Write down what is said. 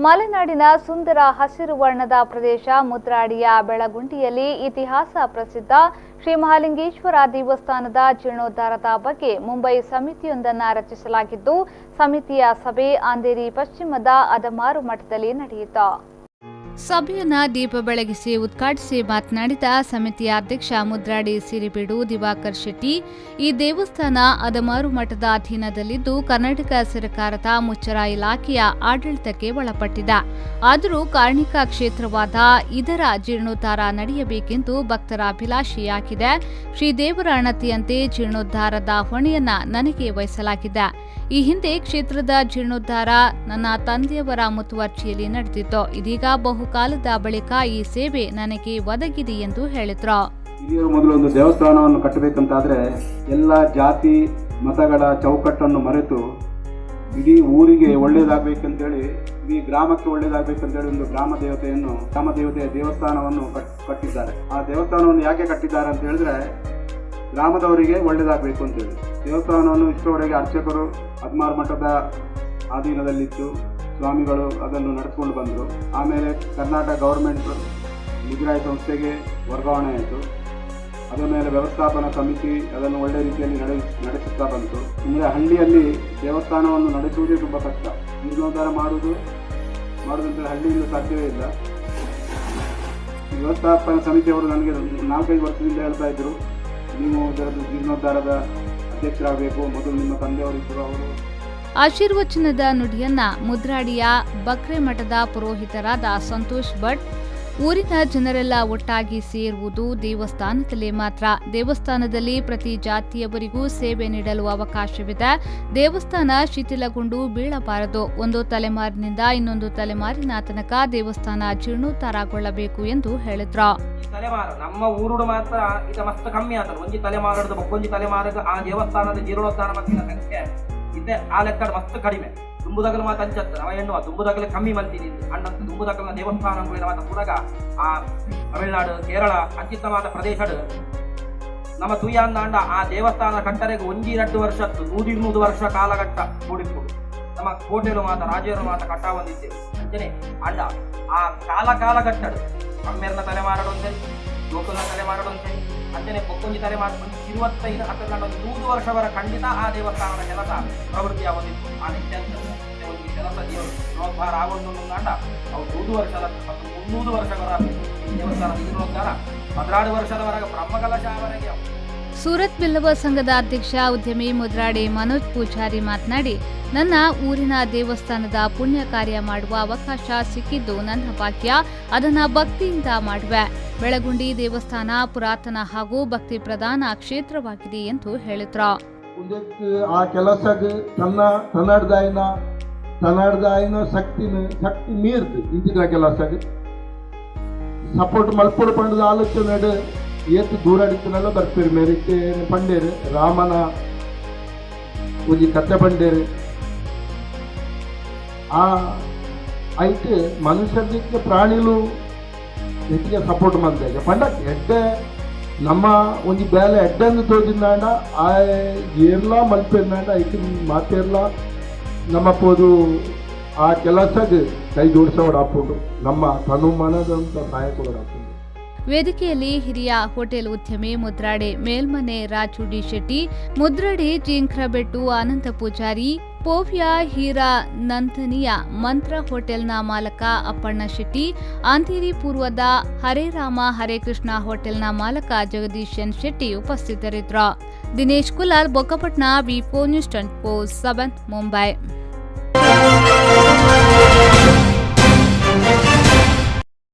ಮಲೆನಾಡಿನ ಸುಂದರ ಹಸಿರು ವರ್ಣದ ಪ್ರದೇಶ ಮುದ್ರಾಡಿಯ ಬೆಳಗುಂಡಿಯಲ್ಲಿ ಇತಿಹಾಸ ಪ್ರಸಿದ್ಧ ಶ್ರೀ ಮಹಾಲಿಂಗೇಶ್ವರ ದೇವಸ್ಥಾನದ ಜೀರ್ಣೋದ್ಧಾರದ ಬಗ್ಗೆ ಮುಂಬೈ ಸಮಿತಿಯೊಂದನ್ನು ರಚಿಸಲಾಗಿದ್ದು, ಸಮಿತಿಯ ಸಭೆ ಅಂಧೇರಿ ಪಶ್ಚಿಮದ ಅದಮಾರು ಮಠದಲ್ಲಿ ನಡೆಯಿತು. ಸಭೆಯನ್ನು ದೀಪ ಬೆಳಗಿಸಿ ಉದ್ಘಾಟಿಸಿ ಮಾತನಾಡಿದ ಸಮಿತಿಯ ಅಧ್ಯಕ್ಷ ಮುದ್ರಾಡಿ ಸಿರಿಬೀಡು ದಿವಾಕರ್ ಶೆಟ್ಟಿ, ಈ ದೇವಸ್ಥಾನ ಅದಮಾರು ಮಠದ ಅಧೀನದಲ್ಲಿದ್ದು ಕರ್ನಾಟಕ ಸರ್ಕಾರದ ಮುಚ್ಚರ ಇಲಾಖೆಯ ಆಡಳಿತಕ್ಕೆ ಒಳಪಟ್ಟಿದೆ. ಆದರೂ ಕಾರ್ಣಿಕ ಕ್ಷೇತ್ರವಾದ ಇದರ ಜೀರ್ಣೋದ್ಧಾರ ನಡೆಯಬೇಕೆಂದು ಭಕ್ತರ ಅಭಿಲಾಷೆಯಾಗಿದೆ. ಶ್ರೀದೇವರ ಅಣತಿಯಂತೆ ಜೀರ್ಣೋದ್ಧಾರದ ಹೊಣೆಯನ್ನ ನನಗೆ ವಹಿಸಲಾಗಿದೆ. ಈ ಹಿಂದೆ ಕ್ಷೇತ್ರದ ಜೀರ್ಣೋದ್ಧಾರ ನನ್ನ ತಂದೆಯವರ ಮುತುವರ್ಜಿಯಲ್ಲಿ ನಡೆದಿತ್ತು. ಇದೀಗ ಬಹುಕಾಲದ ಬಳಿಕ ಈ ಸೇವೆ ನನಗೆ ಒದಗಿದೆ ಎಂದು ಹೇಳಿದ್ರು. ಹಿರಿಯರು ಮೊದಲು ಒಂದು ದೇವಸ್ಥಾನವನ್ನು ಕಟ್ಟಬೇಕಂತಾದ್ರೆ ಎಲ್ಲ ಜಾತಿ ಮತಗಳ ಚೌಕಟ್ಟನ್ನು ಮರೆತು ಇಡೀ ಊರಿಗೆ ಒಳ್ಳೆಯದಾಗಬೇಕಂತೇಳಿ, ಇಡೀ ಗ್ರಾಮಕ್ಕೆ ಒಳ್ಳೆಯದಾಗಬೇಕಂತೇಳಿ ಒಂದು ಗ್ರಾಮ ದೇವತೆಯನ್ನು, ಗ್ರಾಮ ದೇವತೆಯ ದೇವಸ್ಥಾನವನ್ನು ಕಟ್ಟಿದ್ದಾರೆ. ಆ ದೇವಸ್ಥಾನವನ್ನು ಯಾಕೆ ಕಟ್ಟಿದ್ದಾರೆ ಅಂತ ಹೇಳಿದ್ರೆ ಗ್ರಾಮದವರಿಗೆ ಒಳ್ಳೆಯದಾಗಬೇಕು ಅಂತೇಳಿ. ದೇವಸ್ಥಾನವನ್ನು ಇಷ್ಟರವರೆಗೆ ಅರ್ಚಕರು ಅದಮಾರು ಮಠದ ಅಧೀನದಲ್ಲಿತ್ತು. ಸ್ವಾಮಿಗಳು ಅದನ್ನು ನಡೆಸಿಕೊಂಡು ಬಂದರು. ಆಮೇಲೆ ಕರ್ನಾಟಕ ಗೌರ್ಮೆಂಟ್ ಮುಜರಾಯಿ ಸಂಸ್ಥೆಗೆ ವರ್ಗಾವಣೆ ಆಯಿತು. ಅದರ ಮೇಲೆ ವ್ಯವಸ್ಥಾಪನಾ ಸಮಿತಿ ಅದನ್ನು ಒಳ್ಳೆಯ ರೀತಿಯಲ್ಲಿ ನಡೆಸುತ್ತಾ ಬಂತು. ಅಂದರೆ ಹಳ್ಳಿಯಲ್ಲಿ ದೇವಸ್ಥಾನವನ್ನು ನಡೆಸುವುದೇ ತುಂಬ ಕಷ್ಟ. ಜೀರ್ಣೋದ್ಧಾರ ಮಾಡುವುದಂತ ಹಳ್ಳಿಯಿಂದ ಸಾಧ್ಯವೇ ಇಲ್ಲ. ವ್ಯವಸ್ಥಾಪನಾ ಸಮಿತಿಯವರು ನನಗೆ 4-5 ವರ್ಷದಿಂದ ಹೇಳ್ತಾ ಇದ್ದರು, ನೀವು ಇದರದ್ದು ಜೀರ್ಣೋದ್ಧಾರದ ಅಧ್ಯಕ್ಷರಾಗಬೇಕು, ಮೊದಲು ನಿಮ್ಮ ತಂದೆಯವರಿದ್ದರು ಅವರು. ಆಶೀರ್ವಚನದ ನುಡಿಯನ್ನ ಮುದ್ರಾಡಿಯ ಬಕ್ರೆ ಮಠದ ಪುರೋಹಿತರಾದ ಸಂತೋಷ್ ಭಟ್, ಊರಿನ ಜನರೆಲ್ಲ ಒಟ್ಟಾಗಿ ಸೇರುವುದು ದೇವಸ್ಥಾನದಲ್ಲಿ ಮಾತ್ರ. ದೇವಸ್ಥಾನದಲ್ಲಿ ಪ್ರತಿ ಜಾತಿಯವರಿಗೂ ಸೇವೆ ನೀಡಲು ಅವಕಾಶವಿದೆ. ದೇವಸ್ಥಾನ ಶಿಥಿಲಗೊಂಡು ಬೀಳಬಾರದು. ಒಂದು ತಲೆಮಾರಿನಿಂದ ಇನ್ನೊಂದು ತಲೆಮಾರಿನ ತನಕ ದೇವಸ್ಥಾನ ಜೀರ್ಣೋದ್ಧಾರಗೊಳ್ಳಬೇಕು ಎಂದು ಹೇಳಿದ್ರು. ತಲೆಮಾರು ನಮ್ಮ ಊರುಡು ಮಾತ್ರ ಇದು ಮಸ್ತ್ ಕಮ್ಮಿ ಆತಲ್ಲ. ಒಂಜಿ ತಲೆಮಾರಡ್ದು ಬೊಕ್ಕೊಂಜಿ ತಲೆಮಾರಗ ಆ ದೇವಸ್ಥಾನದ ಜೀರ್ಣೋದ್ಧಾರ ಮತ್ತಿನ ಸಂಖ್ಯೆ ಇದೆ. ಆ ಲೆಕ್ಕ ಮಸ್ತ್ ಕಡಿಮೆ. ದುಂಬುದಗಲು ಮಾತು ಅಂಚತ್ತ ಅವ ಎಣ್ಣುವ ದುಂಬುದಗಲು ಕಮ್ಮಿ ಮಲ್ತೀನಿ ಅಣ್ಣಂತ ದುಂಬುದಗಲ್ನ ದೇವಸ್ಥಾನ ಮಾತ ಪೂರಗ ಆ ತಮಿಳುನಾಡು, ಕೇರಳ ಅಂಚಿತ್ತವಾದ ಪ್ರದೇಶಡು ನಮ್ಮ ತುಯ್ಯಾಂದಾಂಡ ಆ ದೇವಸ್ಥಾನ ಕಟ್ಟರೆಗೆ ಒಂಜಿ 2 ವರ್ಷತ್ತು 100-200 ವರ್ಷ ಕಾಲಘಟ್ಟ ಕೂಡಿತ್ತು. ನಮ್ಮ ಕೋಟೆಲು ಮಾತ ರಾಜರು ಮಾತ ಕಟ್ಟ ಬಂದಿದ್ದೇವೆ ಅಂಚನೆ. ಅಂಡ ಆ ಕಾಲ ಕಾಲಘಟ್ಟಡು ಅಮ್ಮೆರ್ನ ತಲೆಮಾರಡು ಸರಿ, ಲೋಕಲ್ನ ತಲೆಮಾರಡು ಸರಿ, ಅಂಚನೆ ಬೊಕ್ಕೊಂಜಿ ತಲೆಮಾರು 25 ಅಥವಾ 100 ವರ್ಷವರ ಖಂಡಿತ ಆ ದೇವಸ್ಥಾನದ ಕೆಲಸ ಪ್ರವೃತ್ತಿ ಆಗೊಂಡಿತ್ತು. ಆ ನಿತ್ಯ ಒಂದು ಕೆಲಸ ಜೀರ್ಣೋದ್ಧಾರ ಆಗೊಂಡು ಅಂಡ ಅವು 100 ವರ್ಷದ ಮತ್ತು 300 ವರ್ಷಗಳ ದೇವಸ್ಥಾನದ ಜೀರ್ಣೋದ್ಧಾರ 16 ವರ್ಷದವರೆಗೆ ಬ್ರಹ್ಮಕಲಶವರೆಗೆ. ಸೂರತ್ ಬಿಲ್ಲವ ಸಂಘದ ಅಧ್ಯಕ್ಷ ಉದ್ಯಮಿ ಮುದ್ರಾಡಿ ಮನೋಜ್ ಪೂಜಾರಿ ಮಾತನಾಡಿ, ನನ್ನ ಊರಿನ ದೇವಸ್ಥಾನದ ಪುಣ್ಯ ಕಾರ್ಯ ಮಾಡುವ ಅವಕಾಶ ಸಿಕ್ಕಿದ್ದು ನನ್ನ ಭಾಗ್ಯ, ಅದನ್ನು ಭಕ್ತಿಯಿಂದ ಮಾಡುವೆ. ಬೆಳಗುಂಡಿ ದೇವಸ್ಥಾನ ಪುರಾತನ ಹಾಗೂ ಭಕ್ತಿ ಪ್ರಧಾನ ಕ್ಷೇತ್ರವಾಗಿದೆ ಎಂದು ಹೇಳಿದ್ರು. ಆ ಕೆಲಸಕ್ಕೆ ತನ್ನ ತನ್ನಡ್ದಾಯಿನ ತನ್ನಡ್ದಾಯಿನ ಶಕ್ತಿನ ಶಕ್ತಿ ಮೀರ್ದು ಇಂತಿನ ಕೆಲಸಕ್ಕೆ ಸಪೋರ್ಟ್ ಮಲ್ಪೊಡು ಪಂಡದ ಆಲೋಚನೆ ಏತ್ ದೂರ ಅಡಿತನೆಲ್ಲ ಬರ್ಪೇರು. ಮೇರಿತ್ತೆ ಪಂಡೇರು ರಾಮನ ಒಂಜಿ ಕತೆ ಪಂಡೇರು. ಆ ಐಟ್ ಮನುಷ್ಯದಿಕ್ಕೆ ಪ್ರಾಣಿಲು ಹೆಚ್ಚಿಗೆ ಸಪೋರ್ಟ್ ಮಲ್ದಾಗ ಪಂಡ ಎಡ್ಡೆ ನಮ್ಮ ಒಂಜಿ ಬೇಲೆ ಎಡ್ಡೆಂದು ತೋಜಿಂದಾಂಡ ಆ ಏರ್ಲ ಮಲ್ಪೆಂದಾಂಡ ಐಕ್ ಮಾತೇರ್ಲ ನಮ್ಮ ಪೋದು ಆ ಕೆಲಸಕ್ಕೆ ಕೈ ಜೋಡಿಸೋಡಾಪುಂಡು, ನಮ್ಮ ತನು ಮನದಂತ ಸಹಾಯ ಕೊಡೋಡಾಪುಂಡು. ವೇದಿಕೆಯಲ್ಲಿ ಹಿರಿಯ ಹೋಟೆಲ್ ಉದ್ಯಮಿ ಮುದ್ರಾಡೆ ಮೇಲ್ಮನೆ ರಾಜು ಡಿ ಶೆಟ್ಟಿ, ಮುದ್ರಾಡಿ ಜಿಂಕ್ರಬೆಟ್ಟು ಆನಂದ ಪೂಜಾರಿ, ಪೋವ್ಯ ಹೀರಾ ನಂದನಿಯ ಮಂತ್ರ ಹೋಟೆಲ್ನ ಮಾಲಕ ಅಪ್ಪಣ್ಣ ಶೆಟ್ಟಿ, ಆಂತೇರಿ ಪೂರ್ವದ ಹರೇ ರಾಮ ಹರೇ ಕೃಷ್ಣ ಹೋಟೆಲ್ನ ಮಾಲಕ ಜಗದೀಶ್ ಎನ್ ಶೆಟ್ಟಿ ಉಪಸ್ಥಿತರಿದ್ದರು. Dinesh Kulal, Bokkapatna, V4 News 24/7, Mumbai.